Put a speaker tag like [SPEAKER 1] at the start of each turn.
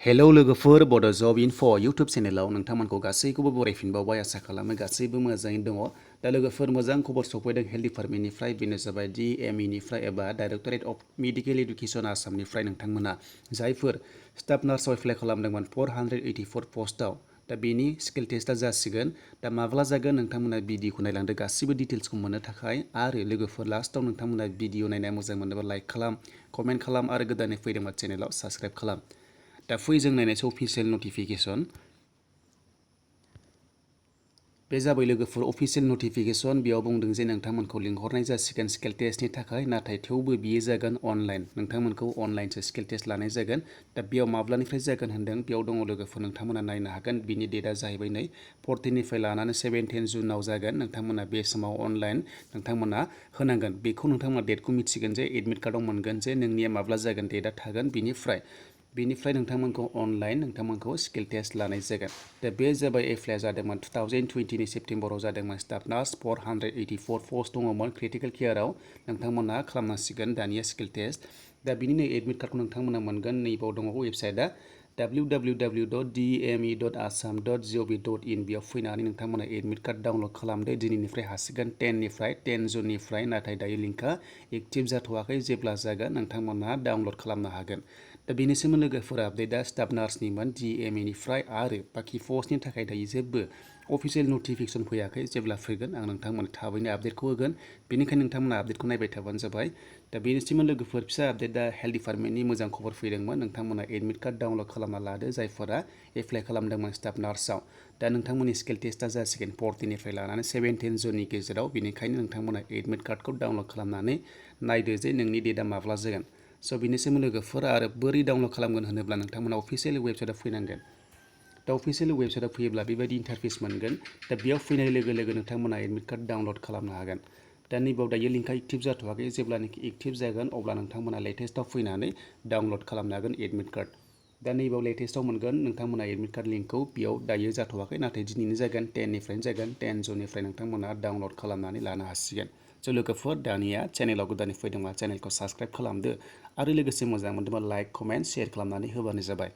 [SPEAKER 1] Hello लोगोफोर बड' जब info YouTube चेनेलाव नोंथांमोनखौ गासैखौबो बरायफिनबावबाय आसा खालामो गासैबो मोजाङैनो दङ। दा लोगोफोर मोजां खबर सफैदों हेल्थ डिपार्टमेन्टनिफ्राय बेनो जाबाय DME एबा डाइरेक्टरेट अफ मेडिकेल एडुकेसन आसामनिफ्राय नोंथांमोना जायफोर स्टाफ नार्सआव एप्लाइ खालामदोंमोन 484 पस्टआव दा बेनि स्किल टेस्टआ जासिगोन। दा माब्ला जागोन नोंथांमोना भिडिअखौ नायलांदो गासिबो डिटेल्सखौ मोननो थाखाय आरो लोगोफोर लास्टआव नोंथांमोना भिडिअ नायनाय मोजां मोनोबा लाइक खालाम, कमेन्ट खालाम आरो गोदानै फैदोंबा चेनेलाव साबस्क्राइब खालाम। दा फै जों नायनायसै अफिसियेल नटिफिकेसन। बे जाबाय लोगोफोर अफिसियेल नटिफिकेसन। बेयाव बुंदों जे नोंथांमोनखौ लिंहरनाय जासिगोन स्किल टेस्टनि थाखाय, नाथाय थेवबो बियो जागोन अनलाइन। नोंथांमोनखौ अनलाइनसो स्किल टेस्ट लानाय जागोन। दा बेयाव माब्लानिफ्राय जागोन होनदों, बेयाव दङ लोगोफोर नोंथांमोना नायनो हागोन। बिनि डेटआ जाहैबाय नै 14निफ्राय लानानै 17 जुनाव जागोन। नोंथांमोना बे समाव अनलाइन नोंथांमोना होनांगोन। बेखौ नोंथांमोना डेटखौ मिथिगोन जे एडमिट कार्डआव मोनगोन जे नोंनिया माब्ला जागोन, डेटआ थागोन। बिनिफ्राय नोंथांमोनखौ अनलाइन नोंथांमोनखौ स्किल टेस्ट लानाय जागोन। दा बे जाबाय एप्लाइआ जादोंमोन 2020नि सेप्तेम्बराव जादोंमोन। स्टाफ नार्स 484 पस्ट दङमोन क्रिटिकेल केयाराव। नोंथांमोना खालामनांसिगोन दानिया स्किल टेस्ट। दा बिनिनो एडमिट कार्डखौ नोंथांमोना मोनगोन। नैबाव दङ वेबसाइटआ www.dme.assam.gov.in। बेयाव फैनानै नोंथांमोना एडमिट कार्ड डाउनलड खालामदो। दिनैनिफ्राय हासिगोन 10 जुननिफ्राय, नाथाय दायो लिंकआ एक्टिभ जाथ'वाखै। जेब्ला जागोन नोंथांमोना डाउनलड खालामनो हागोन। दा बेनिसिम लोगोफोरा आपडेटआ स्टाफ नार्सनिमोन DMEनिफ्राय आरो बाखि पस्टनि थाखाय दायो जेबो अफिसियेल नटिफिकेसन फैयाखै। जेब्ला फैगोन आं नोंथांमोन थाबैनो आपडेटखौ होगोन। बेनिखायनो नोंथांमोना आपडेटखौ नायबाय थाबानो जाबाय। दा बेनिसिम लोगोफोर फिसा आपडेटआ हेल्थ डिपार्टमेन्टनि मोजां खबर फैदोंमोन। नोंथांमोना एडमिट कार्ड डाउनलड खालामना लादो जायफोरा एप्लाइ खालामदोंमोन स्टाफ नार्सआव। दा नोंथांमोननि स्किल टेस्टआ जासिगोन 14निफ्राय लानानै 17 जुननि गेजेराव। बेनिखायनो नोंथांमोना एडमिट कार्डखौ डाउनलड खालामनानै नायदो जे नोंनि डेटआ माब्ला जागोन। स' बेनिसिम लोगोफोर आरो बोरै डाउनलड खालामगोन होनोब्ला नोंथांमोना अफिसियेल वेबसाइटआव फैनांगोन। दा अफिसियेल वेबसाइटआव फैयोब्ला बेबायदि इन्टारफेस मोनगोन। दा बेयाव फैनाय लोगो लोगो नोंथांमोना एडमिट कार्ड डाउनलड खालामनो हागोन। दा नैबाव दायो लिंकआ एक्टिभ जाथ'वाखै। जेब्लानोखि एक्टिभ जागोन अब्ला नोंथांमोना लेटेस्टआव फैनानै डाउनलड खालामनो हागोन एडमिट कार्ड। दा नैबाव लेटेस्टआव मोनगोन नोंथांमोना एडमिट कार्ड लिंकखौ। बेयाव दायो जाथ'वाखै, नाथाय दिनैनो जागोन 10निफ्रायनो जागोन। 10 जुननिफ्राय नोंथांमोना डाउनलड खालामनानै लानो हासिगोन। स' लोगोफोर दानिया चेनेलाव गोदानै फैदोंबा चेनेलखौ साबस्क्राइब खालामदो आरो लोगोसे मोजां मोनदोंबा लाइक, कमेन्ट, शेयार खालामनानै होबानो जाबाय।